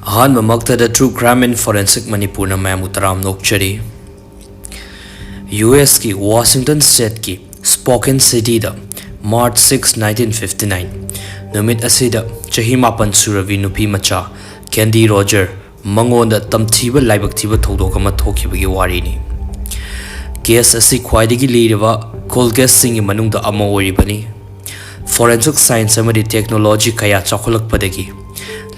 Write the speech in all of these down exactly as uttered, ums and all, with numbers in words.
ꯑꯍꯥꯟꯕꯃꯛꯇꯗ True Crime and Forensic ꯃꯅꯤꯄꯨꯔꯅ ꯃꯌꯥꯝꯕꯨ ꯇꯔꯥꯝꯅ ꯑꯣꯛꯆꯔꯤ꯫ ꯌꯨ ꯑꯦꯁꯀꯤ ꯋꯥꯁꯤꯡꯇꯟ ꯁ꯭ꯇꯦꯠꯀꯤ Spokane ꯁꯤꯇꯤꯗ March six, nineteen fifty nine ꯅꯨꯃꯤꯠ ꯑꯁꯤꯗ ꯆꯍꯤ ꯃꯥꯄꯟ ꯁꯨꯔꯕꯤ ꯅꯨꯄꯤ ꯃꯆꯥ ꯀꯦꯟꯗꯤ ꯔꯣꯖꯔ ꯃꯉꯣꯟꯗ ꯇꯝꯊꯤꯕ ꯂꯥꯏꯕꯛ ꯊꯤꯕ ꯊꯧꯗꯣꯛ ꯑꯃ ꯊꯣꯛꯈꯤꯕꯒꯤ ꯋꯥꯔꯤꯅꯤ꯫ ꯀꯦꯁ ꯑꯁꯤ ꯈ꯭ꯋꯥꯏꯗꯒꯤ ꯂꯤꯔꯕ ꯀꯣꯜ ꯀꯦꯁꯁꯤꯡꯒꯤ ꯃꯅꯨꯡꯗ ꯑꯃ ꯑꯣꯏꯔꯤꯕꯅꯤ꯫ ꯐꯣꯔꯦꯟꯁꯤꯛ ꯁꯥꯏꯟꯁ ꯑꯃꯗꯤ ꯇꯦꯛꯅꯣꯂꯣꯖꯤ ꯀꯌꯥ ꯆꯥꯎꯈꯠꯂꯛꯄꯗꯒꯤ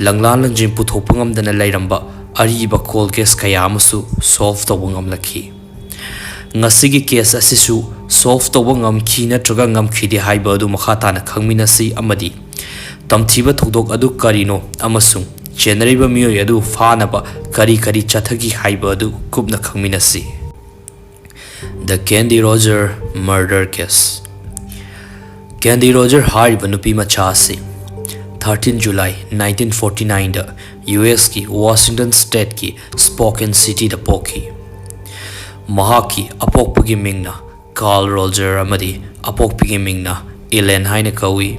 ꯂꯪꯂꯥ ꯂꯪꯖꯤꯟ ꯄꯨꯊꯣꯛꯄ ꯉꯝꯗꯅ ꯂꯩꯔꯝꯕ ꯑꯔꯤꯕ ꯀꯣꯜ ꯀꯦꯁ ꯀꯌꯥ ꯑꯃꯁꯨ ꯁꯣꯜꯚ ꯇꯧꯕ ꯉꯝꯂꯛꯈꯤ꯫ ꯉꯁꯤꯒꯤ ꯀꯦꯁ ꯑꯁꯤꯁꯨ ꯁꯣꯜꯚ ꯇꯧꯕ ꯉꯝꯈꯤ ꯅꯠꯇ꯭ꯔꯒ ꯉꯝꯈꯤꯗꯦ ꯍꯥꯏꯕ ꯑꯗꯨ ꯃꯈꯥ ꯇꯥꯅ ꯈꯪꯃꯤꯟꯅꯁꯤ ꯑꯃꯗꯤ ꯇꯝꯊꯤꯕ ꯊꯧꯗꯣꯛ ꯑꯗꯨ ꯀꯔꯤꯅꯣ ꯑꯃꯁꯨꯡ ꯆꯦꯟꯅꯔꯤꯕ ꯃꯤꯑꯣꯏ ꯑꯗꯨ ꯐꯥꯅꯕ ꯀꯔꯤ ꯀꯔꯤ ꯆꯠꯊꯈꯤ ꯍꯥꯏꯕ ꯑꯗꯨ ꯀꯨꯞꯅ ꯈꯪꯃꯤꯟꯅꯁꯤ꯫ The Candy Roger Murder Case. Candy Roger ꯍꯥꯏꯔꯤꯕ ꯅꯨꯄꯤ ꯃꯆꯥ ꯑꯁꯤ thirteen July nineteen forty nineꯗ ꯌꯨ ꯑꯦꯁꯀꯤ ꯋꯥꯁꯤꯡꯇꯟ ꯁ꯭ꯇꯦꯠꯀꯤ ꯁ꯭ꯄꯣꯀꯦꯟ ꯁꯤꯇꯤꯗ ꯄꯣꯛꯈꯤ꯫ ꯃꯍꯥꯛꯀꯤ ꯑꯄꯣꯛꯄꯒꯤ ꯃꯤꯡꯅ ꯀꯥꯔꯜ ꯔꯣꯖꯔ ꯑꯃꯗꯤ ꯑꯄꯣꯛꯄꯤꯒꯤ ꯃꯤꯡꯅ ꯏꯂꯦꯟ ꯍꯥꯏꯅ ꯀꯧꯏ꯫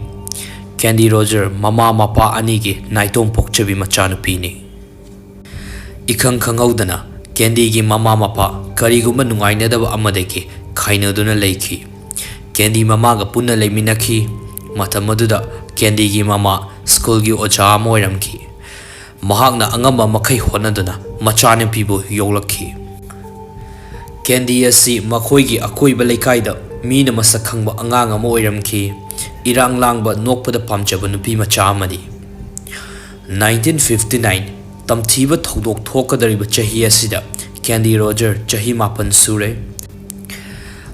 ꯀꯦꯟꯗꯤ ꯔꯣꯖꯔ ꯃꯃꯥ ꯃꯄꯥ ꯑꯅꯤꯒꯤ ꯅꯥꯏꯇꯣꯝ ꯄꯣꯛꯆꯕꯤ ꯃꯆꯥꯅꯨꯄꯤꯅꯤ꯫ ꯏꯈꯪ ꯈꯪꯍꯧꯗꯅ ꯀꯦꯟꯗꯤꯒꯤ ꯃꯃꯥ ꯃꯄꯥ ꯀꯔꯤꯒꯨꯝꯕ ꯅꯨꯡꯉꯥꯏꯅꯗꯕ ꯑꯃꯗꯒꯤ ꯈꯥꯏꯅꯗꯨꯅ ꯂꯩꯈꯤ꯫ ꯀꯦꯟꯗꯤ ꯃꯃꯥꯒ ꯄꯨꯟꯅ ꯂꯩꯃꯤꯟꯅꯈꯤ꯫ ꯃꯇꯝ ꯑꯗꯨꯗ ꯀꯦꯟꯗꯤꯒꯤ ꯃꯃꯥ ꯁ꯭ꯀꯨꯜꯒꯤ ꯑꯣꯖꯥ ꯑꯃ ꯑꯣꯏꯔꯝꯈꯤ꯫ ꯃꯍꯥꯛꯅ ꯑꯉꯝꯕ ꯃꯈꯩ ꯍꯣꯠꯅꯗꯨꯅ ꯃꯆꯥꯅꯨꯄꯤꯕꯨ ꯌꯣꯛꯂꯛꯈꯤ꯫ ꯀꯦꯟꯗꯤ ꯑꯁꯤ ꯃꯈꯣꯏꯒꯤ ꯑꯀꯣꯏꯕ ꯂꯩꯀꯥꯏꯗ ꯃꯤꯅ ꯃꯁꯛ ꯈꯪꯕ ꯑꯉꯥꯡ ꯑꯃ ꯑꯣꯏꯔꯝꯈꯤ꯫ ꯏꯔꯥꯡ ꯂꯥꯡꯕ, ꯅꯣꯛꯄꯗ ꯄꯥꯝꯖꯕ ꯅꯨꯄꯤ ꯃꯆꯥ ꯑꯃꯅꯤ꯫ Nineteen fifty nine ꯇꯝꯊꯤꯕ ꯊꯧꯗꯣꯛ ꯊꯣꯛꯀꯗꯧꯔꯤꯕ ꯆꯍꯤ ꯑꯁꯤꯗ ꯀꯦꯟꯗꯤ ꯔꯣꯖꯔ ꯆꯍꯤ ꯃꯥꯄꯟ ꯁꯨꯔꯦ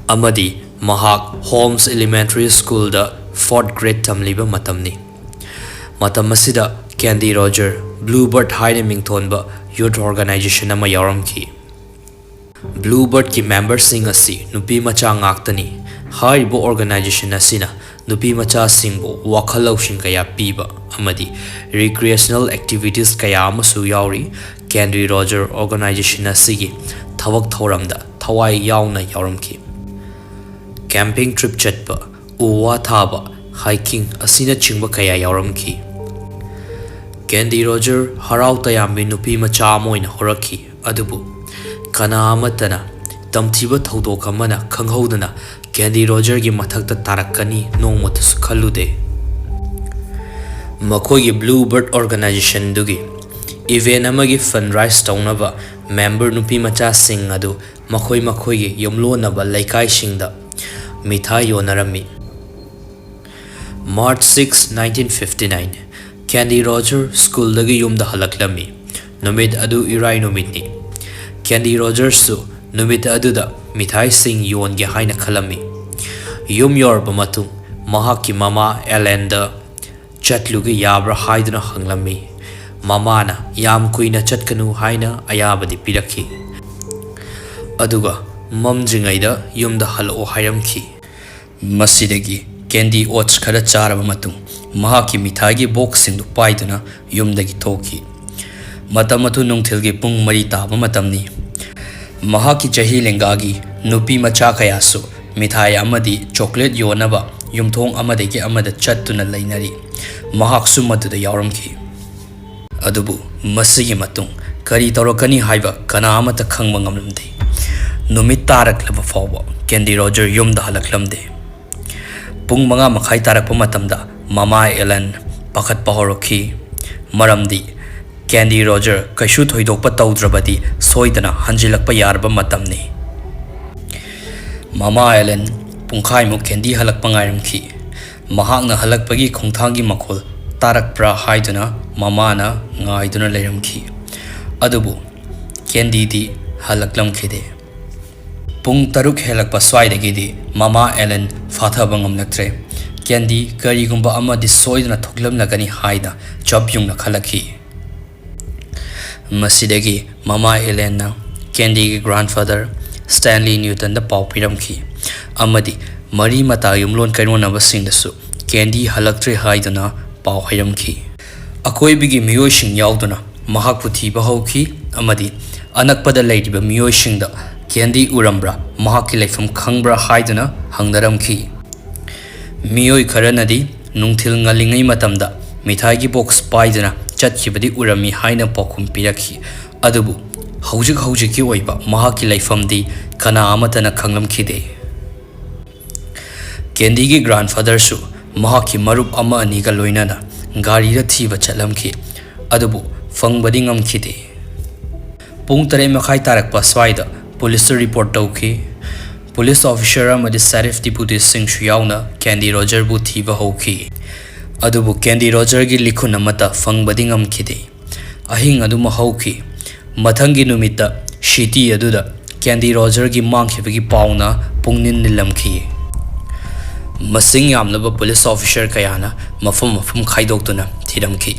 ꯑꯃꯗꯤ ꯃꯍꯥꯛ ꯍꯣꯝꯁ ꯏꯂꯤꯃꯦꯟꯇꯔꯤ ꯁ꯭ꯀꯨꯜꯗ fourth grade ꯇꯝꯂꯤꯕ ꯃꯇꯝꯅꯤ꯫ ꯃꯇꯝ ꯑꯁꯤꯗ ꯀꯦꯟꯗꯤ ꯔꯣꯖꯔ ꯕ꯭ꯂꯨ ꯕꯔꯠ ꯍꯥꯏꯅ ꯃꯤꯡꯊꯣꯟꯕ ꯌꯨꯊ ꯑꯣꯔꯒꯅꯥꯏꯖꯦꯁꯟ ꯑꯃ ꯌꯥꯎꯔꯝꯈꯤ꯫ ꯕ꯭ꯂꯨ ꯕꯔꯠꯀꯤ ꯃꯦꯝꯕꯔꯁꯤꯡ ꯑꯁꯤ ꯅꯨꯄꯤ ꯃꯆꯥ ꯉꯥꯛꯇꯅꯤ꯫ ꯍꯥꯏꯔꯤꯕ ꯑꯣꯔꯒꯅꯥꯏꯖꯦꯁꯟ ꯑꯁꯤꯅ ꯅꯨꯄꯤ ꯃꯆꯥꯁꯤꯡꯕꯨ ꯋꯥꯈꯜ ꯂꯧꯁꯤꯡ ꯀꯌꯥ ꯄꯤꯕ ꯑꯃꯗꯤ ꯔꯤꯀ꯭ꯔꯤꯌꯦꯁꯅꯦꯜ ꯑꯦꯛꯇꯤꯚꯤꯇꯤꯁ ꯀꯌꯥ ꯑꯃꯁꯨ ꯌꯥꯎꯔꯤ꯫ ꯀꯦꯟꯗꯤ ꯔꯣꯖꯔ ꯑꯣꯔꯒꯅꯥꯏꯖꯦꯁꯟ ꯑꯁꯤꯒꯤ ꯊꯕꯛ ꯊꯧꯔꯝꯗ ꯊꯋꯥꯏ ꯌꯥꯎꯅ ꯌꯥꯎꯔꯝꯈꯤ꯫ ꯀꯦꯝꯄꯤꯡ ꯇ꯭ꯔꯤꯞ ꯆꯠꯄ, ꯎ ꯋꯥ ꯊꯥꯕ, ꯍꯥꯏꯀꯤꯡ ꯑꯁꯤꯅꯆꯤꯡꯕ ꯀꯌꯥ ꯌꯥꯎꯔꯝꯈꯤ꯫ ꯀꯦꯟꯗꯤ ꯔꯣꯖꯔ ꯍꯔꯥꯎ ꯇꯌꯥꯝꯕꯤ ꯅꯨꯄꯤ ꯃꯆꯥ ꯑꯃ ꯑꯣꯏꯅ ꯍꯧꯔꯛꯈꯤ, ꯑꯗꯨꯕꯨ ꯀꯅꯥ ꯑꯃꯠꯇꯅ ꯇꯝꯊꯤꯕ ꯊꯧꯗꯣꯛ ꯑꯃꯅ ꯈꯪꯍꯧꯗꯅ ꯀꯦꯟꯗꯤ ꯔꯣꯖꯔꯒꯤ ꯃꯊꯛꯇ ꯇꯥꯔꯛꯀꯅꯤ ꯅꯣꯡꯃꯇꯁꯨ ꯈꯜꯂꯨꯗꯦ꯫ ꯃꯈꯣꯏꯒꯤ Blue Bird organizationꯗꯨꯒꯤ event ꯑꯃꯒꯤ fundraise ꯇꯧꯅꯕ member ꯅꯨꯄꯤ ꯃꯆꯥꯁꯤꯡ ꯑꯗꯨ ꯃꯈꯣꯏ ꯃꯈꯣꯏꯒꯤ ꯌꯨꯝꯂꯣꯟꯅꯕ ꯂꯩꯀꯥꯏꯁꯤꯡꯗ ꯃꯤꯊꯥꯏ ꯌꯣꯟꯅꯔꯝꯃꯤ꯫ March six, nineteen fifty nine, Candy Roger ꯁ꯭ꯀꯨꯜꯗꯒꯤ ꯌꯨꯝꯗ ꯍꯜꯂꯛꯂꯝꯃꯤ꯫ ꯅꯨꯃꯤꯠ ꯑꯗꯨ ꯏꯔꯥꯏ ꯅꯨꯃꯤꯠꯅꯤ꯫ ꯀꯦꯟꯗꯤ ꯔꯣꯖꯔꯁꯨ ꯅꯨꯃꯤꯠ ꯑꯗꯨꯗ ꯃꯤꯊꯥꯏꯁꯤꯡ ꯌꯣꯟꯒꯦ ꯍꯥꯏꯅ ꯈꯜꯂꯝꯃꯤ꯫ ꯌꯨꯝ ꯌꯧꯔꯕ ꯃꯇꯨꯡ ꯃꯍꯥꯛꯀꯤ ꯃꯃꯥ ꯑꯦꯂꯦꯟꯗ "ꯆꯠꯂꯨꯒꯦ ꯌꯥꯕ꯭ꯔꯥ?" ꯍꯥꯏꯗꯨꯅ ꯍꯪꯂꯝꯃꯤ꯫ ꯃꯃꯥꯅ "ꯌꯥꯝ ꯀꯨꯏꯅ ꯆꯠꯀꯅꯨ" ꯍꯥꯏꯅ ꯑꯌꯥꯕꯗꯤ ꯄꯤꯔꯛꯈꯤ꯫ ꯑꯗꯨꯒ ꯃꯝꯗ꯭ꯔꯤꯉꯩꯗ ꯌꯨꯝꯗ ꯍꯜꯂꯛꯑꯣ ꯍꯥꯏꯔꯝꯈꯤ꯫ ꯃꯁꯤꯗꯒꯤ ꯀꯦꯟꯗꯤ ꯑꯣꯠꯁ ꯈꯔ ꯆꯥꯔꯕ ꯃꯇꯨꯡ ꯃꯍꯥꯛꯀꯤ ꯃꯤꯊꯥꯏꯒꯤ ꯕꯣꯛꯁꯁꯤꯡꯗꯨ ꯄꯥꯏꯗꯨꯅ ꯌꯨꯝꯗꯒꯤ ꯊꯣꯛꯈꯤ꯫ ꯃꯇꯝ ꯑꯗꯨ ꯅꯨꯡꯊꯤꯜꯒꯤ ꯄꯨꯡ ꯃꯔꯤ ꯇꯥꯕ ꯃꯇꯝꯅꯤ꯫ ꯃꯍꯥꯛꯀꯤ ꯆꯍꯤ ꯂꯦꯡꯒꯥꯒꯤ ꯅꯨꯄꯤ ꯃꯆꯥ ꯀꯌꯥꯁꯨ ꯃꯤꯊꯥꯏ ꯑꯃꯗꯤ ꯆꯣꯀ꯭ꯂꯦꯠ ꯌꯣꯟꯅꯕ ꯌꯨꯝꯊꯣꯡ ꯑꯃꯗꯒꯤ ꯑꯃꯗ ꯆꯠꯇꯨꯅ ꯂꯩꯅꯔꯤ꯫ ꯃꯍꯥꯛꯁꯨ ꯃꯗꯨꯗ ꯌꯥꯎꯔꯝꯈꯤ꯫ ꯑꯗꯨꯕꯨ ꯃꯁꯤꯒꯤ ꯃꯇꯨꯡ ꯀꯔꯤ ꯇꯧꯔꯛꯀꯅꯤ ꯍꯥꯏꯕ ꯀꯅꯥ ꯑꯃꯠꯇ ꯈꯪꯕ ꯉꯝꯂꯝꯗꯦ꯫ ꯅꯨꯃꯤꯠ ꯇꯥꯔꯛꯂꯕ ꯐꯥꯎꯕ ꯀꯦꯟꯗꯤ ꯔꯣꯖꯔ ꯌꯨꯝꯗ ꯍꯜꯂꯛꯂꯝꯗꯦ꯫ ꯄꯨꯡ ꯃꯉꯥ ꯃꯈꯥꯏ ꯇꯥꯔꯛꯄ ꯃꯇꯝꯗ ꯃꯃꯥ ꯑꯦꯂꯟ ꯄꯥꯈꯠꯄ ꯍꯧꯔꯛꯈꯤ, ꯃꯔꯝꯗꯤ ꯀꯦꯟꯗꯤ ꯔꯣꯖꯔ ꯀꯩꯁꯨ ꯊꯣꯏꯗꯣꯛꯄ ꯇꯧꯗ꯭ꯔꯕꯗꯤ ꯁꯣꯏꯗꯅ ꯍꯟꯖꯤꯜꯂꯛꯄ ꯌꯥꯔꯕ ꯃꯇꯝꯅꯤ꯫ ꯃꯃꯥ ꯑꯦꯂꯟ ꯄꯨꯡꯈꯥꯏꯃꯨꯛ ꯀꯦꯟꯗꯤ ꯍꯜꯂꯛꯄ ꯉꯥꯏꯔꯝꯈꯤ꯫ ꯃꯍꯥꯛꯅ ꯍꯜꯂꯛꯄꯒꯤ ꯈꯣꯡꯊꯥꯡꯒꯤ ꯃꯈꯣꯜ ꯇꯥꯔꯛꯄ꯭ꯔꯥ ꯍꯥꯏꯗꯨꯅ ꯃꯃꯥꯅ ꯉꯥꯏꯗꯨꯅ ꯂꯩꯔꯝꯈꯤ꯫ ꯑꯗꯨꯕꯨ ꯀꯦꯟꯗꯤꯗꯤ ꯍꯜꯂꯛꯂꯝꯈꯤꯗꯦ꯫ ꯄꯨꯡ ꯇꯔꯨꯛ ꯍꯦꯜꯂꯛꯄ ꯁ꯭ꯋꯥꯏꯗꯒꯤꯗꯤ ꯃꯃꯥ ꯑꯦꯂꯟ ꯐꯥꯊꯕ ꯉꯝꯂꯛꯇ꯭ꯔꯦ꯫ ꯀꯦꯟꯗꯤ ꯀꯔꯤꯒꯨꯝꯕ ꯑꯃꯗꯤ ꯁꯣꯏꯗꯅ ꯊꯣꯛꯂꯝꯂꯒꯅꯤ ꯍꯥꯏꯅ ꯆꯞ ꯌꯨꯡꯅ ꯈꯜꯂꯛꯈꯤ꯫ ꯃꯁꯤꯗꯒꯤ ꯃꯃꯥ ꯑꯦꯂꯦꯟꯅ ꯀꯦꯟꯗꯤꯒꯤ grandfather ꯁ꯭ꯇꯦꯟꯂꯤ ꯅ꯭ꯌꯨꯇꯟꯗ ꯄꯥꯎ ꯄꯤꯔꯝꯈꯤ ꯑꯃꯗꯤ ꯃꯔꯤ ꯃꯇꯥ ꯌꯨꯝꯂꯣꯟ ꯀꯩꯔꯣꯟꯅꯕꯁꯤꯡꯗꯁꯨ ꯀꯦꯟꯗꯤ ꯍꯜꯂꯛꯇ꯭ꯔꯦ ꯍꯥꯏꯗꯨꯅ ꯄꯥꯎ ꯍꯥꯏꯔꯝꯈꯤ꯫ ꯑꯀꯣꯏꯕꯒꯤ ꯃꯤꯑꯣꯏꯁꯤꯡ ꯌꯥꯎꯗꯨꯅ ꯃꯍꯥꯛꯄꯨ ꯊꯤꯕ ꯍꯧꯈꯤ ꯑꯃꯗꯤ ꯑꯅꯛꯄꯗ ꯂꯩꯔꯤꯕ ꯃꯤꯑꯣꯏꯁꯤꯡꯗ ꯀꯦꯟꯗꯤ ꯎꯔꯝꯕ꯭ꯔꯥ, ꯃꯍꯥꯛꯀꯤ ꯂꯩꯐꯝ ꯈꯪꯕ꯭ꯔꯥ ꯍꯥꯏꯗꯨꯅ ꯍꯪꯅꯔꯝꯈꯤ꯫ ꯃꯤꯑꯣꯏ ꯈꯔꯅꯗꯤ ꯅꯨꯡꯊꯤꯜ ꯉꯜꯂꯤꯉꯩ ꯃꯇꯝꯗ ꯃꯤꯊꯥꯏꯒꯤ ꯕꯣꯛꯁ ꯄꯥꯏꯗꯨꯅ ꯆꯠꯈꯤꯕꯗꯤ ꯎꯔꯝꯃꯤ ꯍꯥꯏꯅ ꯄꯥꯎꯈꯨꯝ ꯄꯤꯔꯛꯈꯤ꯫ ꯑꯗꯨꯕꯨ ꯍꯧꯖꯤꯛ ꯍꯧꯖꯤꯛꯀꯤ ꯑꯣꯏꯕ ꯃꯍꯥꯛꯀꯤ ꯂꯩꯐꯝꯗꯤ ꯀꯅꯥ ꯑꯃꯠꯇꯅ ꯈꯪꯂꯝꯈꯤꯗꯦ꯫ ꯀꯦꯟꯗꯤꯒꯤ ꯒ꯭ꯔꯥꯟꯐꯥꯗꯔꯁꯨ ꯃꯍꯥꯛꯀꯤ ꯃꯔꯨꯞ ꯑꯃ ꯑꯅꯤꯒ ꯂꯣꯏꯅꯅ ꯒꯥꯔꯤꯗ ꯊꯤꯕ ꯆꯠꯂꯝꯈꯤ, ꯑꯗꯨꯕꯨ ꯐꯪꯕꯗꯤ ꯉꯝꯈꯤꯗꯦ꯫ ꯄꯨꯡ ꯇꯔꯦꯠ ꯃꯈꯥꯏ ꯇꯥꯔꯛꯄ ꯁ꯭ꯋꯥꯏꯗ ꯄꯨꯂꯤꯁꯇ ꯔꯤꯄꯣꯔꯠ ꯇꯧꯈꯤ꯫ ꯄꯨꯂꯤꯁ ꯑꯣꯐꯤꯁꯔ ꯑꯃꯗꯤ ꯁꯦꯔꯤꯐ ꯗꯤꯄꯨꯇꯤꯁꯤꯡꯁꯨ ꯌꯥꯎꯅ ꯀꯦꯟꯗꯤ ꯔꯣꯖꯔꯕꯨ ꯊꯤꯕ ꯍꯧꯈꯤ꯫ ꯑꯗꯨꯕꯨ ꯀꯦꯟꯗꯤ ꯔꯣꯖꯔꯒꯤ ꯂꯤꯈꯨꯟ ꯑꯃꯠꯇ ꯐꯪꯕꯗꯤ ꯉꯝꯈꯤꯗꯦ꯫ ꯑꯍꯤꯡ ꯑꯗꯨꯃ ꯍꯧꯈꯤ꯫ ꯃꯊꯪꯒꯤ ꯅꯨꯃꯤꯠꯇ ꯁꯤꯇꯤ ꯑꯗꯨꯗ ꯀꯦꯟꯗꯤ ꯔꯣꯖꯔꯒꯤ ꯃꯥꯡꯈꯤꯕꯒꯤ ꯄꯥꯎꯅ ꯄꯨꯡꯅꯤꯜ ꯅꯤꯜꯂꯝꯈꯤ꯫ ꯃꯁꯤꯡ ꯌꯥꯝꯂꯕ ꯄꯨꯂꯤꯁ ꯑꯣꯐꯤꯁꯔ ꯀꯌꯥꯅ ꯃꯐꯝ ꯃꯐꯝ ꯈꯥꯏꯗꯣꯛꯇꯨꯅ ꯊꯤꯔꯝꯈꯤ꯫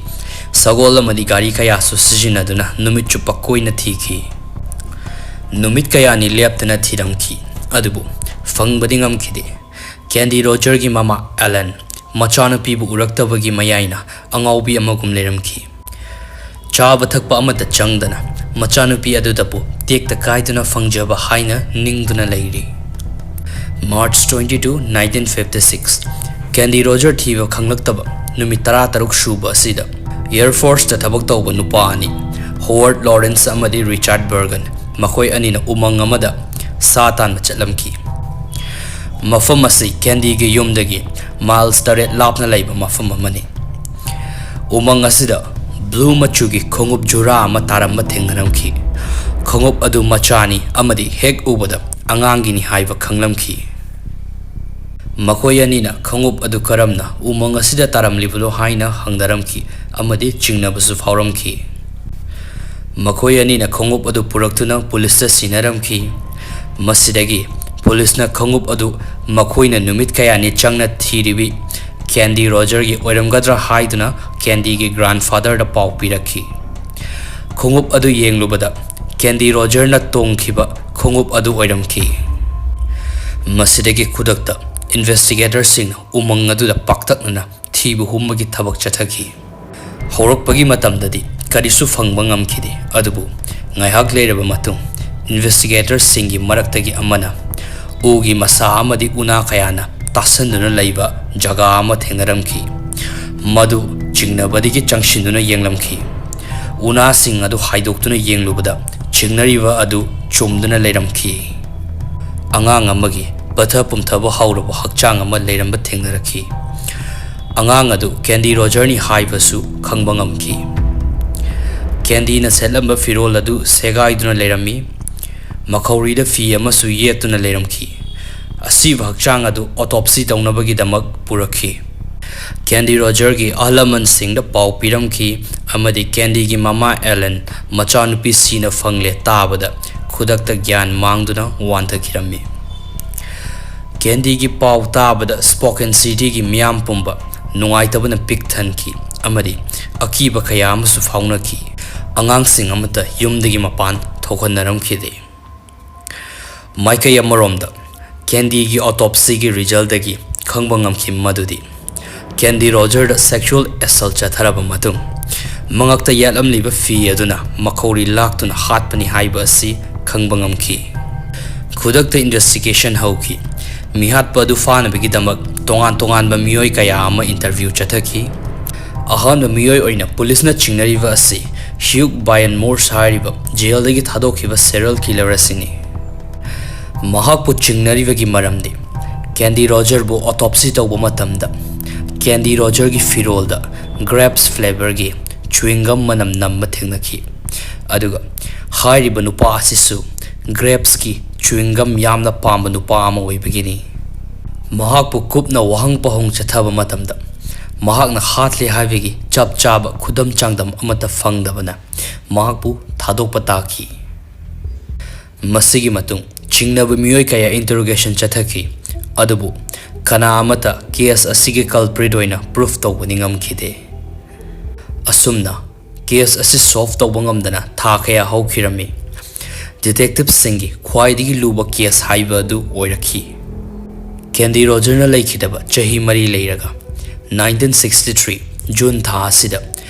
ꯁꯒꯣꯜ ꯑꯃꯗꯤ ꯒꯥꯔꯤ ꯀꯌꯥꯁꯨ ꯁꯤꯖꯤꯟꯅꯗꯨꯅ ꯅꯨꯃꯤꯠ ꯆꯨꯞꯄ ꯀꯣꯏꯅ ꯊꯤꯈꯤ꯫ ꯅꯨꯃꯤꯠ ꯀꯌꯥꯅꯤ ꯂꯦꯞꯇꯅ ꯊꯤꯔꯝꯈꯤ, ꯑꯗꯨꯕꯨ ꯐꯪꯕꯗꯤ ꯉꯝꯈꯤꯗꯦ꯫ ꯀꯦꯟꯗꯤ ꯔꯣꯖꯔꯒꯤ ꯃꯃꯥ ꯑꯦꯂꯦꯟ ꯃꯆꯥꯅꯨꯄꯤꯕꯨ ꯎꯔꯛꯇꯕꯒꯤ ꯃꯌꯥꯏꯅ ꯑꯉꯥꯎꯕꯤ ꯑꯃꯒꯨꯝ ꯂꯩꯔꯝꯈꯤ꯫ ꯆꯥꯕ ꯊꯛꯄ ꯑꯃꯠꯇ ꯆꯪꯗꯅ ꯃꯆꯥꯅꯨꯄꯤ ꯑꯗꯨꯗꯕꯨ ꯇꯦꯛꯇ ꯀꯥꯏꯗꯨꯅ ꯐꯪꯖꯕ ꯍꯥꯏꯅ ꯅꯤꯡꯗꯨꯅ ꯂꯩꯔꯤ꯫ March twenty two, nineteen fifty six, candy Roger ꯊꯤꯕ ꯈꯪꯂꯛꯇꯕ ꯅꯨꯃꯤꯠ ꯇꯔꯥꯇꯔꯨꯛ ꯁꯨꯕ ꯑꯁꯤꯗ ꯑꯦꯌꯔ ꯐꯣꯔꯁꯇ ꯊꯕꯛ ꯇꯧꯕ ꯅꯨꯄꯥ ꯑꯅꯤ, ꯍꯣꯋꯥꯔꯗ ꯂꯣꯔꯦꯟꯁ ꯑꯃꯗꯤ ꯔꯤꯆꯥꯔꯗ ꯕꯔꯒꯟ, ꯃꯈꯣꯏ ꯑꯅꯤꯅ ꯎꯃꯪ ꯑꯃꯗ ꯁꯥ ꯇꯥꯟꯕ ꯆꯠꯂꯝꯈꯤ꯫ ꯃꯐꯝ ꯑꯁꯤ ꯀꯦꯟꯗꯤꯒꯤ ꯌꯨꯝꯗꯒꯤ ꯃꯥꯏꯜꯁ ꯇꯔꯦꯠ ꯂꯥꯞꯅ ꯂꯩꯕ ꯃꯐꯝ ꯑꯃꯅꯤ꯫ ꯎꯃꯪ ꯑꯁꯤꯗ ꯕ꯭ꯂꯨ ꯃꯆꯨꯒꯤ ꯈꯣꯡꯎꯞ ꯖꯨꯔꯥ ꯑꯃ ꯇꯥꯔꯝꯕ ꯊꯦꯡꯅꯔꯝꯈꯤ꯫ ꯈꯣꯡꯎꯞ ꯑꯗꯨ ꯃꯆꯥꯅꯤ ꯑꯃꯗꯤ ꯍꯦꯛ ꯎꯕꯗ ꯑꯉꯥꯡꯒꯤꯅꯤ ꯍꯥꯏꯕ ꯈꯪꯂꯝꯈꯤ꯫ ꯃꯈꯣꯏ ꯑꯅꯤꯅ ꯈꯣꯡꯎꯞ ꯑꯗꯨ ꯀꯔꯝꯅ ꯎꯃꯪ ꯑꯁꯤꯗ ꯇꯥꯔꯝꯂꯤꯕꯅꯣ ꯍꯥꯏꯅ ꯍꯪꯅꯔꯝꯈꯤ ꯑꯃꯗꯤ ꯆꯤꯡꯅꯕꯁꯨ ꯐꯥꯎꯔꯝꯈꯤ꯫ ꯃꯈꯣꯏ ꯑꯅꯤꯅ ꯈꯣꯡꯎꯞ ꯑꯗꯨ ꯄꯨꯔꯛꯇꯨꯅ ꯄꯨꯂꯤꯁꯇ ꯁꯤꯟꯅꯔꯝꯈꯤ꯫ ꯃꯁꯤꯗꯒꯤ ꯄꯨꯂꯤꯁꯅ ꯈꯣꯡꯎꯞ ꯑꯗꯨ ꯃꯈꯣꯏꯅ ꯅꯨꯃꯤꯠ ꯀꯌꯥꯅꯤ ꯆꯪꯅ ꯊꯤꯔꯤꯕꯤ ꯀꯦꯟꯗꯤ ꯔꯣꯖꯔꯒꯤ ꯑꯣꯏꯔꯝꯒꯗ꯭ꯔꯥ ꯍꯥꯏꯗꯨꯅ ꯀꯦꯟꯗꯤꯒꯤ ꯒ꯭ꯔꯥꯟꯐꯥꯗꯔꯗ ꯄꯥꯎ ꯄꯤꯔꯛꯈꯤ꯫ ꯈꯣꯡꯎꯞ ꯑꯗꯨ ꯌꯦꯡꯂꯨꯕꯗ ꯀꯦꯟꯗꯤ ꯔꯣꯖꯔꯅ ꯇꯣꯡꯈꯤꯕ ꯈꯣꯡꯎꯞ ꯑꯗꯨ ꯑꯣꯏꯔꯝꯈꯤ꯫ ꯃꯁꯤꯗꯒꯤ ꯈꯨꯗꯛꯇ ꯏꯟꯚꯦꯁꯇꯤꯒꯦꯇꯔꯁꯤꯡꯅ ꯎꯃꯪ ꯑꯗꯨꯗ ꯄꯥꯛꯇꯛꯅꯅ ꯊꯤꯕ ꯍꯨꯝꯕꯒꯤ ꯊꯕꯛ ꯆꯠꯊꯈꯤ꯫ ꯍꯧꯔꯛꯄꯒꯤ ꯃꯇꯝꯗꯗꯤ ꯀꯔꯤꯁꯨ ꯐꯪꯕ ꯉꯝꯈꯤꯗꯦ, ꯑꯗꯨꯕꯨ ꯉꯥꯏꯍꯥꯛ ꯂꯩꯔꯕ ꯃꯇꯨꯡ ꯏꯟꯚꯦꯁꯇꯤꯒꯦꯇꯔꯁꯤꯡꯒꯤ ꯃꯔꯛꯇꯒꯤ ꯑꯃꯅ ꯎꯒꯤ ꯃꯁꯥ ꯑꯃꯗꯤ ꯎꯅꯥ ꯀꯌꯥꯅ ꯇꯥꯁꯟꯗꯨꯅ ꯂꯩꯕ ꯖꯒꯥ ꯑꯃ ꯊꯦꯡꯅꯔꯝꯈꯤ꯫ ꯃꯗꯨ ꯆꯤꯡꯅꯕꯗꯒꯤ ꯆꯪꯁꯤꯟꯗꯨꯅ ꯌꯦꯡꯂꯝꯈꯤ꯫ ꯎꯅꯥꯁꯤꯡ ꯑꯗꯨ ꯍꯥꯏꯗꯣꯛꯇꯨꯅ ꯌꯦꯡꯂꯨꯕꯗ ꯆꯤꯡꯅꯔꯤꯕ ꯑꯗꯨ ꯆꯨꯝꯗꯨꯅ ꯂꯩꯔꯝꯈꯤ꯫ ꯑꯉꯥꯡ ꯑꯃꯒꯤ ꯄꯠꯊ ꯄꯨꯝꯊꯕ ꯍꯧꯔꯕ ꯍꯛꯆꯥꯡ ꯑꯃ ꯂꯩꯔꯝꯕ ꯊꯦꯡꯅꯔꯛꯈꯤ꯫ ꯑꯉꯥꯡ ꯑꯗꯨ ꯀꯦꯟꯗꯤ ꯔꯣꯖꯔꯅꯤ ꯍꯥꯏꯕꯁꯨ ꯈꯪꯕ ꯉꯝꯈꯤ꯫ ꯀꯦꯟꯗꯤꯅ ꯁꯦꯠꯂꯝꯕ ꯐꯤꯔꯣꯜ ꯑꯗꯨ ꯁꯦꯒꯥꯏꯗꯨꯅ ꯂꯩꯔꯝꯃꯤ꯫ ꯃꯈꯧꯔꯤꯗ ꯐꯤ ꯑꯃꯁꯨ ꯌꯦꯠꯇꯨꯅ ꯂꯩꯔꯝꯈꯤ꯫ ꯑꯁꯤꯕ ꯍꯛꯆꯥꯡ ꯑꯗꯨ autopsy ꯇꯧꯅꯕꯒꯤꯗꯃꯛ ꯄꯨꯔꯛꯈꯤ꯫ ꯀꯦꯟꯗꯤ ꯔꯣꯖꯔꯒꯤ ꯑꯍꯜ ꯂꯃꯟꯁꯤꯡꯗ ꯄꯥꯎ ꯄꯤꯔꯝꯈꯤ ꯑꯃꯗꯤ ꯀꯦꯟꯗꯤꯒꯤ ꯃꯃꯥ ꯑꯦꯂꯦꯟ ꯃꯆꯥꯅꯨꯄꯤ ꯁꯤꯅ ꯐꯪꯂꯦ ꯇꯥꯕꯗ ꯈꯨꯗꯛꯇ ꯒ꯭ꯌꯥꯟ ꯃꯥꯡꯗꯨꯅ ꯋꯥꯟꯊꯈꯤꯔꯝꯃꯤ꯫ ꯀꯦꯟꯗꯤꯒꯤ ꯄꯥꯎ ꯇꯥꯕꯗ ꯁ꯭ꯄꯣꯀꯦꯟ ꯁꯤꯇꯤꯒꯤ ꯃꯤꯌꯥꯝ ꯄꯨꯝꯕ ꯅꯨꯡꯉꯥꯏꯇꯕꯅ ꯄꯤꯛ ꯊꯟꯈꯤ ꯑꯃꯗꯤ ꯑꯀꯤꯕ ꯀꯌꯥ ꯑꯃꯁꯨ ꯐꯥꯎꯅꯈꯤ꯫ ꯑꯉꯥꯡꯁꯤꯡ ꯑꯃꯠꯇ ꯌꯨꯝꯗꯒꯤ ꯃꯄꯥꯟ ꯊꯣꯛꯍꯟꯅꯔꯝꯈꯤꯗꯦ꯫ ꯃꯥꯏꯀꯩ ꯑꯃꯔꯣꯝꯗ, ꯀꯦꯟꯗꯤꯒꯤ autopsyꯒꯤ resultꯗꯒꯤ ꯈꯪꯕ ꯉꯝꯈꯤ ꯃꯗꯨꯗꯤ ꯀꯦꯟꯗꯤ ꯔꯣꯖꯔꯗ sexual assault ꯆꯠꯊꯔꯕ ꯃꯇꯨꯡ, ꯃꯉꯛꯇ ꯌꯥꯠꯂꯝꯂꯤꯕ ꯐꯤ ꯑꯗꯨꯅ ꯃꯈꯧꯔꯤ ꯂꯥꯛꯇꯨꯅ ꯍꯥꯠꯄꯅꯤ ꯍꯥꯏꯕ ꯑꯁꯤ ꯈꯪꯕ ꯉꯝꯈꯤ꯫ ꯈꯨꯗꯛꯇ investigation ꯍꯧꯈꯤ꯫ ꯃꯤꯍꯥꯠꯄ ꯑꯗꯨ ꯐꯥꯅꯕꯒꯤꯗꯃꯛ ꯇꯣꯉꯥꯟ ꯇꯣꯉꯥꯟꯕ ꯃꯤꯑꯣꯏ ꯀꯌꯥ ꯑꯃ interview ꯆꯠꯊꯈꯤ꯫ ꯑꯍꯥꯟꯕ ꯃꯤꯑꯣꯏ ꯑꯣꯏꯅ ꯄꯨꯂꯤꯁꯅ ꯆꯤꯡꯅꯔꯤꯕ ꯑꯁꯤ ꯍ꯭ꯌꯨꯛ ꯕꯥꯏꯑꯟ ꯃꯣꯔꯁ ꯍꯥꯏꯔꯤꯕ ꯖꯦꯜꯗꯒꯤ ꯊꯥꯗꯣꯛꯈꯤꯕ serial killer ꯑꯁꯤꯅꯤ꯫ ꯃꯍꯥꯛꯄꯨ ꯆꯤꯡꯅꯔꯤꯕꯒꯤ ꯃꯔꯝꯗꯤ ꯀꯦꯟꯗꯤ ꯔꯣꯖꯔꯕꯨ autopsy ꯇꯧꯕ ꯃꯇꯝꯗ ꯀꯦꯟꯗꯤ ꯔꯣꯖꯔꯒꯤ ꯐꯤꯔꯣꯜꯗ grapes flavourꯒꯤ chewing gum ꯃꯅꯝ ꯅꯝꯕ ꯊꯦꯡꯅꯈꯤ꯫ ꯑꯗꯨꯒ ꯍꯥꯏꯔꯤꯕ ꯅꯨꯄꯥ ꯑꯁꯤꯁꯨ grapesꯀꯤ chewing gum ꯌꯥꯝꯅ ꯄꯥꯝꯕ ꯅꯨꯄꯥ ꯑꯃ ꯑꯣꯏꯕꯒꯤꯅꯤ꯫ ꯃꯍꯥꯛꯄꯨ ꯀꯨꯞꯅ ꯋꯥꯍꯪ ꯄꯥꯎꯍꯪ ꯆꯠꯊꯕ ꯃꯇꯝꯗ ꯃꯍꯥꯛꯅ ꯍꯥꯠꯂꯦ ꯍꯥꯏꯕꯒꯤ ꯆꯞ ꯆꯥꯕ ꯈꯨꯗꯝ ꯆꯥꯡꯗꯝ ꯑꯃꯠꯇ ꯐꯪꯗꯕꯅ ꯃꯍꯥꯛꯄꯨ ꯊꯥꯗꯣꯛꯄ ꯇꯥꯈꯤ꯫ ꯃꯁꯤꯒꯤ ꯃꯇꯨꯡ ꯆꯤꯡꯅꯕ ꯃꯤꯑꯣꯏ ꯀꯌꯥ interrogation ꯆꯠꯊꯈꯤ, ꯑꯗꯨꯕꯨ ꯀꯅꯥ ꯑꯃꯠꯇ case ꯑꯁꯤꯒꯤ culprit ꯑꯣꯏꯅ proof ꯇꯧꯕꯗꯤ ꯉꯝꯈꯤꯗꯦ꯫ ꯑꯁꯨꯝꯅ case ꯑꯁꯤ solve ꯇꯧꯕ ꯉꯝꯗꯅ ꯊꯥ ꯀꯌꯥ ꯍꯧꯈꯤꯔꯝꯃꯤ꯫ Detectiveꯁꯤꯡꯒꯤ ꯈ꯭ꯋꯥꯏꯗꯒꯤ ꯂꯨꯕ case ꯍꯥꯏꯕ ꯑꯗꯨ ꯑꯣꯏꯔꯛꯈꯤ꯫ ꯀꯦꯟꯗꯤ ꯔꯣꯖꯔꯅ ꯂꯩꯈꯤꯗꯕ ꯆꯍꯤ ꯃꯔꯤ ꯂꯩꯔꯒ nineteen sixty three June ꯊꯥ ꯑꯁꯤꯗ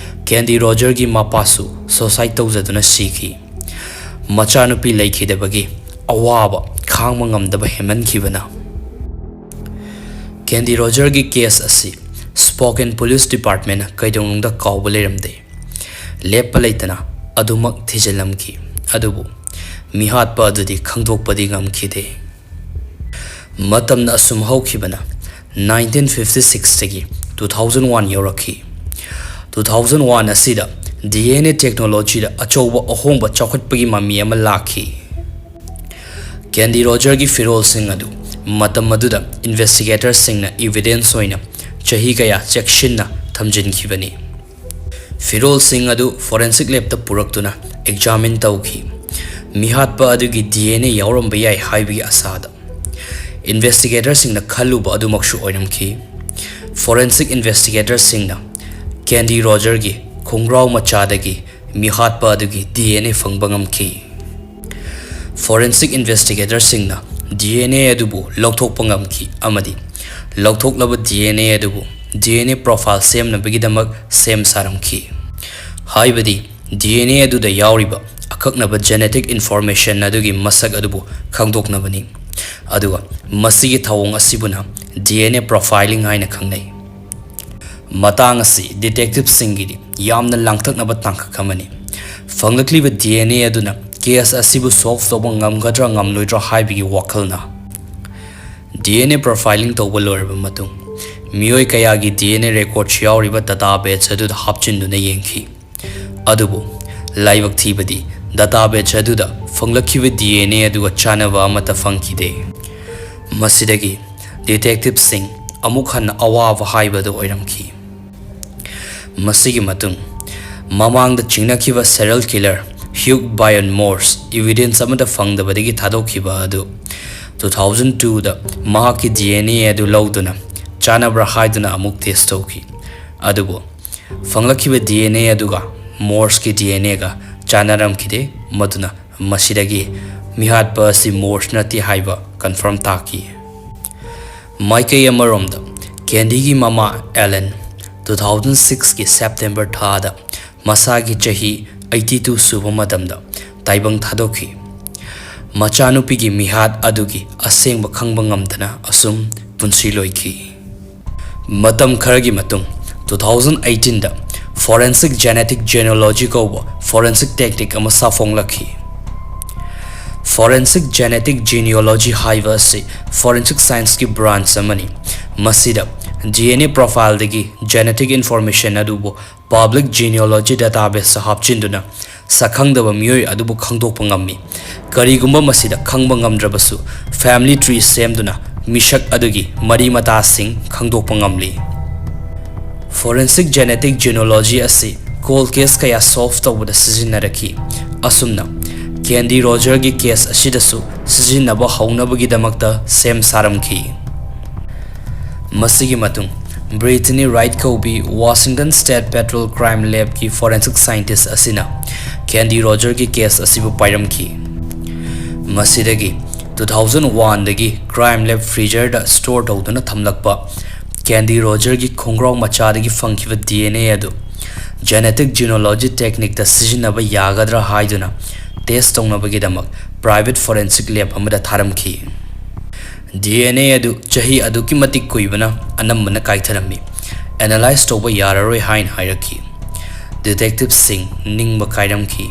ꯀꯦꯟꯗꯤ ꯔꯣꯖꯔꯒꯤ ꯃꯄꯥꯁꯨ suicide ꯇꯧꯖꯗꯨꯅ ꯁꯤꯈꯤ꯫ ꯃꯆꯥꯅꯨꯄꯤ ꯂꯩꯈꯤꯗꯕꯒꯤ ꯑꯋꯥꯕ ꯈꯥꯡꯕ ꯉꯝꯗꯕ ꯍꯦꯟꯃꯟꯈꯤꯕꯅ꯫ ꯀꯦꯟꯗꯤ ꯔꯣꯖꯔꯒꯤ case ꯑꯁꯤ Spokane Police Department ꯀꯩꯗꯧꯅꯨꯡꯗ ꯀꯥꯎꯕ ꯂꯩꯔꯝꯗꯦ꯫ ꯂꯦꯞꯄ ꯂꯩꯇꯅ ꯑꯗꯨꯃꯛ ꯊꯤꯖꯤꯜꯂꯝꯈꯤ꯫ ꯑꯗꯨꯕꯨ ꯃꯤꯍꯥꯠꯄ ꯑꯗꯨꯗꯤ ꯈꯪꯗꯣꯛꯄꯗꯤ ꯉꯝꯈꯤꯗꯦ꯫ ꯃꯇꯝꯅ ꯑꯁꯨꯝ ꯍꯧꯈꯤꯕꯅ nineteen fifty sixꯇꯒꯤ two thousand one ꯌꯧꯔꯛꯈꯤ꯫ Two thousand one ꯑꯁꯤꯗ D N A technologyꯗ ꯑꯆꯧꯕ ꯑꯍꯣꯡꯕ ꯆꯥꯎꯈꯠꯄꯒꯤ ꯃꯃꯤ ꯑꯃ ꯂꯥꯛꯈꯤ꯫ ꯀꯦꯟꯗꯤ ꯔꯣꯖꯔꯒꯤ ꯐꯤꯔꯣꯜꯁꯤꯡ ꯑꯗꯨ ꯃꯇꯝ ꯑꯗꯨꯗ investigatorꯁꯤꯡꯅ evidence ꯑꯣꯏꯅ ꯆꯍꯤ ꯀꯌꯥ ꯆꯦꯛꯁꯤꯟꯅ ꯊꯝꯖꯤꯟꯈꯤꯕꯅꯤ꯫ ꯐꯤꯔꯣꯜꯁꯤꯡ ꯑꯗꯨ forensic labꯇ ꯄꯨꯔꯛꯇꯨꯅ examine ꯇꯧꯈꯤ꯫ ꯃꯤꯍꯥꯠꯄ ꯑꯗꯨꯒꯤ D N A ꯌꯥꯎꯔꯝꯕ ꯌꯥꯏ ꯍꯥꯏꯕꯒꯤ ꯑꯁꯥꯗ꯫ Investigatorꯁꯤꯡꯅ ꯈꯜꯂꯨꯕ ꯑꯗꯨꯃꯛꯁꯨ ꯑꯣꯏꯔꯝꯈꯤ꯫ Forensic investigatorꯁꯤꯡꯅ ꯀꯦꯟꯗꯤ ꯔꯣꯖꯔꯒꯤ ꯈꯣꯡꯒ꯭ꯔꯥꯎ ꯃꯆꯥꯗꯒꯤ ꯃꯤꯍꯥꯠꯄ ꯑꯗꯨꯒꯤ D N A ꯐꯪꯕ ꯉꯝꯈꯤ꯫ Forensic investigatorꯁꯤꯡꯅ D N A ꯑꯗꯨꯕꯨ ꯂꯧꯊꯣꯛꯄ ꯉꯝꯈꯤ ꯑꯃꯗꯤ ꯂꯧꯊꯣꯛꯂꯕ D N A ꯑꯗꯨꯕꯨ D N A profile ꯁꯦꯝꯅꯕꯒꯤꯗꯃꯛ ꯁꯦꯝ ꯁꯥꯔꯝꯈꯤ꯫ ꯍꯥꯏꯕꯗꯤ D N A ꯑꯗꯨꯗ ꯌꯥꯎꯔꯤꯕ ꯑꯀꯛꯅꯕ genetic information ꯑꯗꯨꯒꯤ ꯃꯁꯛ ꯑꯗꯨꯕꯨ ꯈꯪꯗꯣꯛꯅꯕꯅꯤ꯫ ꯑꯗꯨꯒ ꯃꯁꯤꯒꯤ ꯊꯧꯑꯣꯡ ꯑꯁꯤꯕꯨꯅ D N A profiling ꯍꯥꯏꯅ ꯈꯪꯅꯩ꯫ ꯃꯇꯥꯡ ꯑꯁꯤ detectiveꯁꯤꯡꯒꯤꯗꯤ ꯌꯥꯝꯅ ꯂꯥꯡꯇꯛꯅꯕ ꯇꯥꯡꯀꯛ ꯑꯃꯅꯤ꯫ ꯐꯪꯂꯛꯂꯤꯕ D N A ꯑꯗꯨꯅ case ꯑꯁꯤꯕꯨ solve ꯇꯧꯕ ꯉꯝꯒꯗ꯭ꯔꯥ ꯉꯝꯂꯣꯏꯗ꯭ꯔꯥ ꯍꯥꯏꯕꯒꯤ ꯋꯥꯈꯜꯅ꯫ D N A profiling ꯇꯧꯕ ꯂꯣꯏꯔꯕ ꯃꯇꯨꯡ, ꯃꯤꯑꯣꯏ ꯀꯌꯥꯒꯤ D N A records ꯌꯥꯎꯔꯤꯕ database ꯑꯗꯨꯗ ꯍꯥꯞꯆꯤꯟꯗꯨꯅ ꯌꯦꯡꯈꯤ꯫ ꯑꯗꯨꯕꯨ ꯂꯥꯏꯕꯛ ꯊꯤꯕꯗꯤ, database ꯑꯗꯨꯗ ꯐꯪꯂꯛꯈꯤꯕ D N A ꯑꯗꯨꯒ ꯆꯥꯟꯅꯕ ꯑꯃꯠꯇ ꯐꯪꯈꯤꯗꯦ꯫ ꯃꯁꯤꯗꯒꯤ detectiveꯁꯤꯡ ꯑꯃꯨꯛ ꯍꯟꯅ ꯑꯋꯥꯕ ꯍꯥꯏꯕꯗꯨ ꯑꯣꯏꯔꯝꯈꯤ꯫ ꯃꯁꯤꯒꯤ ꯃꯇꯨꯡ, ꯃꯃꯥꯡꯗ ꯆꯤꯡꯅꯈꯤꯕ serial killer Hugh Byrne Morse evidence ꯑꯃꯠꯇ ꯐꯪꯗꯕꯗꯒꯤ ꯊꯥꯗꯣꯛꯈꯤꯕ ꯑꯗꯨ two thousand twoꯗ ꯃꯍꯥꯛꯀꯤ D N A ꯑꯗꯨ ꯂꯧꯗꯨꯅ ꯆꯥꯟꯅꯕ꯭ꯔꯥ ꯍꯥꯏꯗꯨꯅ ꯑꯃꯨꯛ test ꯇꯧꯈꯤ꯫ ꯑꯗꯨꯕꯨ ꯐꯪꯂꯛꯈꯤꯕ D N A ꯑꯗꯨꯒ Morseꯀꯤ D N Aꯒ ꯆꯥꯟꯅꯔꯝꯈꯤꯗꯦ, ꯃꯗꯨꯅ ꯃꯁꯤꯗꯒꯤ ꯃꯤꯍꯥꯠꯄ ꯑꯁꯤ Morse ꯅꯠꯇꯦ ꯍꯥꯏꯕ confirm ꯇꯥꯈꯤ꯫ ꯃꯥꯏꯀꯩ ꯑꯃꯔꯣꯝꯗ, ꯀꯦꯟꯗꯤꯒꯤ ꯃꯃꯥ Ellen two thousand sixꯀꯤ September ꯊꯥꯗ ꯃꯁꯥꯒꯤ ꯆꯍꯤ eighty two ꯁꯨꯕ ꯃꯇꯝꯗ ꯇꯥꯏꯕꯪ ꯊꯥꯗꯣꯛꯈꯤ꯫ ꯃꯆꯥꯅꯨꯄꯤꯒꯤ ꯃꯤꯍꯥꯠ ꯑꯗꯨꯒꯤ ꯑꯁꯦꯡꯕ ꯈꯪꯕ ꯉꯝꯗꯅ ꯑꯁꯨꯝ ꯄꯨꯟꯁꯤ ꯂꯣꯏꯈꯤ꯫ ꯃꯇꯝ ꯈꯔꯒꯤ ꯃꯇꯨꯡ, two thousand eighteen ꯗ forensic genetic genealogy ꯀꯧꯕ forensic technique ꯑꯃ ꯁꯥꯐꯣꯡꯂꯛꯈꯤ꯫ Forensic genetic genealogy ꯍꯥꯏꯕ ꯑꯁꯤ forensic science ꯀꯤ branch ꯑꯃꯅꯤ꯫ ꯃꯁꯤꯗ D N A profile ꯗꯒꯤ genetic information ꯑꯗꯨꯕꯨ public genealogy database ꯇ ꯍꯥꯞꯆꯤꯟꯗꯨꯅ ꯁꯛꯈꯪꯗꯕ ꯃꯤꯑꯣꯏ ꯑꯗꯨꯕꯨ ꯈꯪꯗꯣꯛꯄ ꯉꯝꯃꯤ꯫ ꯀꯔꯤꯒꯨꯝꯕ ꯃꯁꯤꯗ ꯈꯪꯕ ꯉꯝꯗ꯭ꯔꯕꯁꯨ, family tree ꯁꯦꯝꯗꯨꯅ ꯃꯤꯁꯛ ꯑꯗꯨꯒꯤ ꯃꯔꯤ ꯃꯇꯥꯁꯤꯡ ꯈꯪꯗꯣꯛꯄ ꯉꯝꯂꯤ꯫ Forensic genetic genealogy ꯑꯁꯤ cold case ꯀꯌꯥ solve ꯇꯧꯕꯗ ꯁꯤꯖꯤꯟꯅꯔꯛꯈꯤ꯫ ꯑꯁꯨꯝꯅ, ꯀꯦꯟꯗꯤ ꯔꯣꯖꯔꯒꯤ case ꯑꯁꯤꯗꯁꯨ ꯁꯤꯖꯤꯟꯅꯕ ꯍꯧꯅꯕꯒꯤꯗꯃꯛꯇ ꯁꯦꯝ ꯁꯥꯔꯝꯈꯤ꯫ ꯃꯁꯤꯒꯤ ꯃꯇꯨꯡ, ꯕ꯭ꯔꯤꯇꯅꯤ ꯔꯥꯏꯠ ꯀꯧꯕꯤ Washington State Patrol Crime Lab ꯀꯤ forensic scientist ꯑꯁꯤꯅ ꯀꯦꯟꯗꯤ ꯔꯣꯖꯔꯒꯤ case ꯑꯁꯤꯕꯨ ꯄꯥꯏꯔꯝꯈꯤ꯫ ꯃꯁꯤꯗꯒꯤ two thousand one ꯗꯒꯤ crime lab freezer ꯗ store ꯇꯧꯗꯨꯅ ꯊꯝꯂꯛꯄ ꯀꯦꯟꯗꯤ ꯔꯣꯖꯔꯒꯤ ꯈꯣꯡꯒ꯭ꯔꯥꯎ ꯃꯆꯥꯗꯒꯤ ꯐꯪꯈꯤꯕ D N A ꯑꯗꯨ genetic genealogy technique ꯇ ꯁꯤꯖꯤꯟꯅꯕ ꯌꯥꯒꯗ꯭ꯔꯥ ꯍꯥꯏꯗꯨꯅ test ꯇꯧꯅꯕꯒꯤꯗꯃꯛ private forensic lab ꯑꯃꯗ ꯊꯥꯔꯝꯈꯤ꯫ D N A ꯑꯗꯨ ꯆꯍꯤ ꯑꯗꯨꯛꯀꯤ ꯃꯇꯤꯛ ꯀꯨꯏꯕꯅ ꯑꯅꯝꯕꯅ ꯀꯥꯏꯊꯔꯝꯃꯤ꯫ Analyze ꯇꯧꯕ ꯌꯥꯔꯔꯣꯏ ꯍꯥꯏꯅ ꯍꯥꯏꯔꯛꯈꯤ꯫ Detective ꯁꯤꯡ ꯅꯤꯡꯕ ꯀꯥꯏꯔꯝꯈꯤ꯫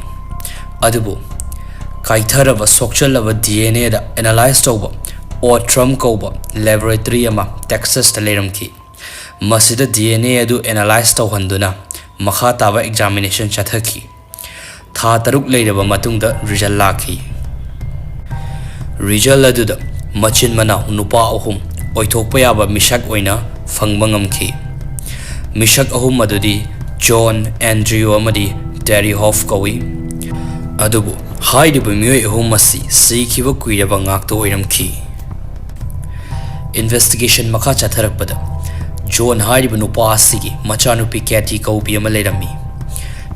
ꯑꯗꯨꯕꯨ ꯀꯥꯏꯊꯔꯕ, ꯁꯣꯛꯆꯜꯂꯕ D N A the analyze ꯇꯧꯕ Outram ꯀꯧꯕ laboratory ꯑꯃ Texas ꯇ ꯂꯩꯔꯝꯈꯤ꯫ ꯃꯁꯤꯗ D N A ꯑꯗꯨ analyze ꯇꯧꯍꯟꯗꯨꯅ ꯃꯈꯥ ꯇꯥꯕ examination ꯆꯠꯊꯈꯤ꯫ ꯊꯥ ꯇꯔꯨꯛ ꯂꯩꯔꯕ ꯃꯇꯨꯡꯗ result ꯂꯥꯛꯈꯤ꯫ Result ꯑꯗꯨꯗ ꯃꯆꯤꯟ ꯃꯅꯥꯎ ꯅꯨꯄꯥ ꯑꯍꯨꯝ ꯑꯣꯏꯊꯣꯛꯄ ꯌꯥꯕ ꯃꯤꯁꯛ ꯑꯣꯏꯅ ꯐꯪꯕ ꯉꯝꯈꯤ꯫ ꯃꯤꯁꯛ ꯑꯍꯨꯝ ꯑꯗꯨꯗꯤ John, Andrew ꯑꯃꯗꯤ Terry Hoff ꯀꯧꯏ꯫ ꯑꯗꯨꯕꯨ ꯍꯥꯏꯔꯤꯕ ꯃꯤꯑꯣꯏ ꯑꯍꯨꯝ ꯑꯁꯤ ꯁꯤꯈꯤꯕ ꯀꯨꯏꯔꯕ ꯉꯥꯛꯇ ꯑꯣꯏꯔꯝꯈꯤ꯫ Investigation ꯃꯈꯥ ꯆꯠꯊꯔꯛꯄꯗ, John ꯍꯥꯏꯔꯤꯕ ꯅꯨꯄꯥ ꯑꯁꯤꯒꯤ ꯃꯆꯥꯅꯨꯄꯤ Katie ꯀꯧꯕꯤ ꯑꯃ ꯂꯩꯔꯝꯃꯤ꯫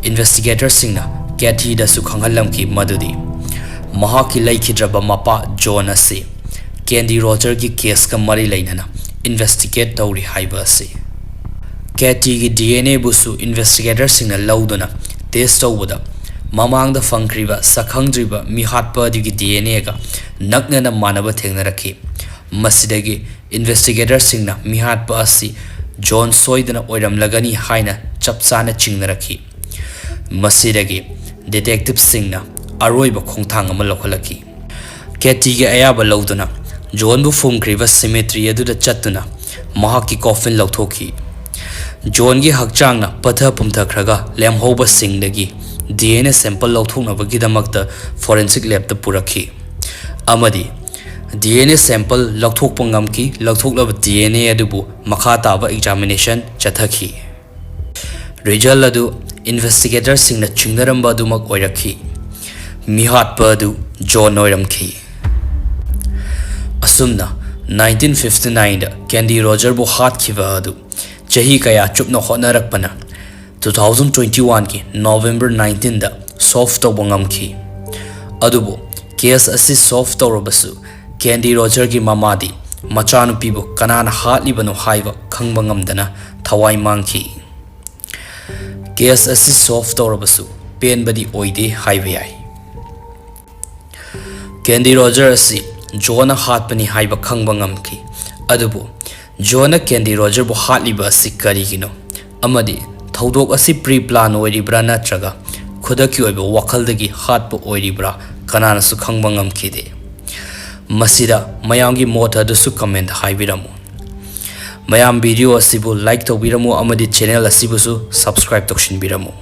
Investigator ꯁꯤꯡꯅ Katie ꯗꯁꯨ ꯈꯪꯍꯜꯂꯝꯈꯤ ꯃꯗꯨꯗꯤ ꯃꯍꯥꯛꯀꯤ ꯂꯩꯈꯤꯗ꯭ꯔꯕ ꯃꯄꯥ John ꯑꯁꯤ ꯀꯦꯟꯗꯤ ꯔꯣꯖꯔꯒꯤ case ꯀ ꯃꯔꯤ ꯂꯩꯅꯅ investigate ꯇꯧꯔꯤ ꯍꯥꯏꯕ ꯑꯁꯤ꯫ Katie ꯒꯤ D N A ꯕꯨꯁꯨ investigator ꯁꯤꯡꯅ ꯂꯧꯗꯨꯅ test ꯇꯧꯕꯗ ꯃꯃꯥꯡꯗ ꯐꯪꯈ꯭ꯔꯤꯕ ꯁꯛꯈꯪꯗ꯭ꯔꯤꯕ ꯃꯤꯍꯥꯠꯄ ꯑꯗꯨꯒꯤ D N A ꯒ ꯅꯛꯅꯅ ꯃꯥꯟꯅꯕ ꯊꯦꯡꯅꯔꯛꯈꯤ꯫ ꯃꯁꯤꯗꯒꯤ investigator ꯁꯤꯡꯅ ꯃꯤꯍꯥꯠꯄ ꯑꯁꯤ ꯖꯣꯟ ꯁꯣꯏꯗꯅ ꯑꯣꯏꯔꯝꯂꯒꯅꯤ ꯍꯥꯏꯅ ꯆꯞ ꯆꯥꯅ ꯆꯤꯡꯅꯔꯛꯈꯤ꯫ ꯃꯁꯤꯗꯒꯤ ꯗꯤꯇꯦꯛꯇꯤꯚꯁꯤꯡꯅ ꯑꯔꯣꯏꯕ ꯈꯣꯡꯊꯥꯡ ꯑꯃ ꯂꯧꯈꯠꯂꯛꯈꯤ꯫ ꯀꯦꯇꯤꯒꯤ ꯑꯌꯥꯕ ꯂꯧꯗꯨꯅ ꯖꯣꯟꯕꯨ ꯐꯨꯝꯈ꯭ꯔꯤꯕ ꯁꯤꯃꯤꯇ꯭ꯔꯤ ꯑꯗꯨꯗ ꯆꯠꯇꯨꯅ ꯃꯍꯥꯛꯀꯤ ꯀꯣꯐꯤꯟ ꯂꯧꯊꯣꯛꯈꯤ꯫ ꯖꯣꯟꯒꯤ ꯍꯛꯆꯥꯡꯅ ꯄꯠꯊ ꯄꯨꯝꯊꯈ꯭ꯔꯒ ꯂꯦꯝꯍꯧꯕꯁꯤꯡꯗꯒꯤ ꯗꯤ ꯑꯦꯟ ꯑꯦ ꯁꯦꯝꯄꯜ ꯂꯧꯊꯣꯛꯅꯕꯒꯤꯗꯃꯛꯇ ꯐꯣꯔꯦꯟꯁꯤꯛ ꯂꯦꯕꯇ ꯄꯨꯔꯛꯈꯤ ꯑꯃꯗꯤ ꯗꯤ ꯑꯦꯟ ꯑꯦ ꯁꯦꯝꯄꯜ ꯂꯧꯊꯣꯛꯄ ꯉꯝꯈꯤ꯫ ꯂꯧꯊꯣꯛꯂꯕ ꯗꯤ ꯑꯦꯟ ꯑꯦ ꯑꯗꯨꯕꯨ ꯃꯈꯥ ꯇꯥꯕ ꯑꯦꯛꯖꯥꯃꯤꯅꯦꯁꯟ ꯆꯠꯊꯈꯤ꯫ ꯔꯤꯖꯜ ꯑꯗꯨ ꯏꯟꯚꯦꯁꯇꯤꯒꯦꯇꯔꯁꯤꯡꯅ ꯆꯤꯡꯅꯔꯝꯕ ꯑꯗꯨꯃꯛ ꯑꯣꯏꯔꯛꯈꯤ꯫ ꯃꯤꯍꯥꯠꯄ ꯑꯗꯨ ꯖꯣꯟ ꯑꯣꯏꯔꯝꯈꯤ꯫ ꯑꯁꯨꯝꯅ ꯅꯥꯏꯟꯇꯤꯟ ꯐꯤꯐꯇꯤ ꯅꯥꯏꯟꯗ ꯀꯦꯟꯗꯤ ꯔꯣꯖꯔꯕꯨ ꯍꯥꯠꯈꯤꯕ ꯑꯗꯨ ꯆꯍꯤ ꯀꯌꯥ ꯆꯨꯞꯅ ꯍꯣꯠꯅꯔꯛꯄꯅ ꯇꯨ ꯊꯥꯎꯖꯟ ꯇ꯭ꯋꯦꯟꯇꯤ ꯋꯥꯟꯒꯤ ꯅꯣꯕꯦꯝꯕꯔ ꯅꯥꯏꯟꯇꯤꯟꯗ ꯁꯣꯜꯐ ꯇꯧꯕ ꯉꯝꯈꯤ꯫ ꯑꯗꯨꯕꯨ ꯀꯦꯁ ꯑꯁꯤ ꯁꯣꯜꯐ ꯇꯧꯔꯕꯁꯨ ꯀꯦꯟꯗꯤ ꯔꯣꯖꯔꯒꯤ ꯃꯃꯥꯗꯤ ꯃꯆꯥꯅꯨꯄꯤꯕꯨ ꯀꯅꯥꯅ ꯍꯥꯠꯂꯤꯕꯅꯣ ꯍꯥꯏꯕ ꯈꯪꯕ ꯉꯝꯗꯅ ꯊꯋꯥꯏ ꯃꯥꯡꯈꯤ꯫ ꯀꯦꯁ ꯑꯁꯤ ꯁꯣꯜꯐ ꯇꯧꯔꯕꯁꯨ ꯄꯦꯟꯕꯗꯤ ꯑꯣꯏꯗꯦ ꯍꯥꯏꯕ ꯌꯥꯏ꯫ ꯀꯦꯟꯗꯤ ꯔꯣꯖꯔ ꯑꯁꯤ ꯖꯣꯅ ꯍꯥꯠꯄꯅꯤ ꯍꯥꯏꯕ ꯈꯪꯕ ꯉꯝꯈꯤ꯫ ꯑꯗꯨꯕꯨ ꯖꯣꯅ ꯀꯦꯟꯗꯤ ꯔꯣꯖꯔꯕꯨ ꯍꯥꯠꯂꯤꯕ ꯑꯁꯤ ꯀꯔꯤꯒꯤꯅꯣ? ꯑꯃꯗꯤ ꯊꯧꯗꯣꯛ ꯑꯁꯤ ꯄ꯭ꯔꯤ ꯄ꯭ꯂꯥꯟ ꯑꯣꯏꯔꯤꯕ꯭ꯔꯥ ꯅꯠꯇ꯭ꯔꯒ ꯈꯨꯗꯛꯀꯤ ꯑꯣꯏꯕ ꯋꯥꯈꯜꯗꯒꯤ ꯍꯥꯠꯄ ꯑꯣꯏꯔꯤꯕ꯭ꯔꯥ? ꯀꯅꯥꯅꯁꯨ ꯈꯪꯕ ꯉꯝꯈꯤꯗꯦ꯫ ꯃꯁꯤꯗ ꯃꯌꯥꯝꯒꯤ ꯃꯣꯠ ꯑꯗꯨꯁꯨ ꯀꯃꯦꯟꯗ ꯍꯥꯏꯕꯤꯔꯝꯃꯨ꯫ ꯃꯌꯥꯝ ꯚꯤꯗꯤꯑꯣ ꯑꯁꯤꯕꯨ ꯂꯥꯏꯛ ꯇꯧꯕꯤꯔꯝꯃꯨ ꯑꯃꯗꯤ ꯆꯦꯅꯦꯜ ꯑꯁꯤꯕꯨꯁꯨ ꯁꯕꯁꯀ꯭ꯔꯥꯏꯕ ꯇꯧꯁꯤꯟꯕꯤꯔꯝꯃꯨ꯫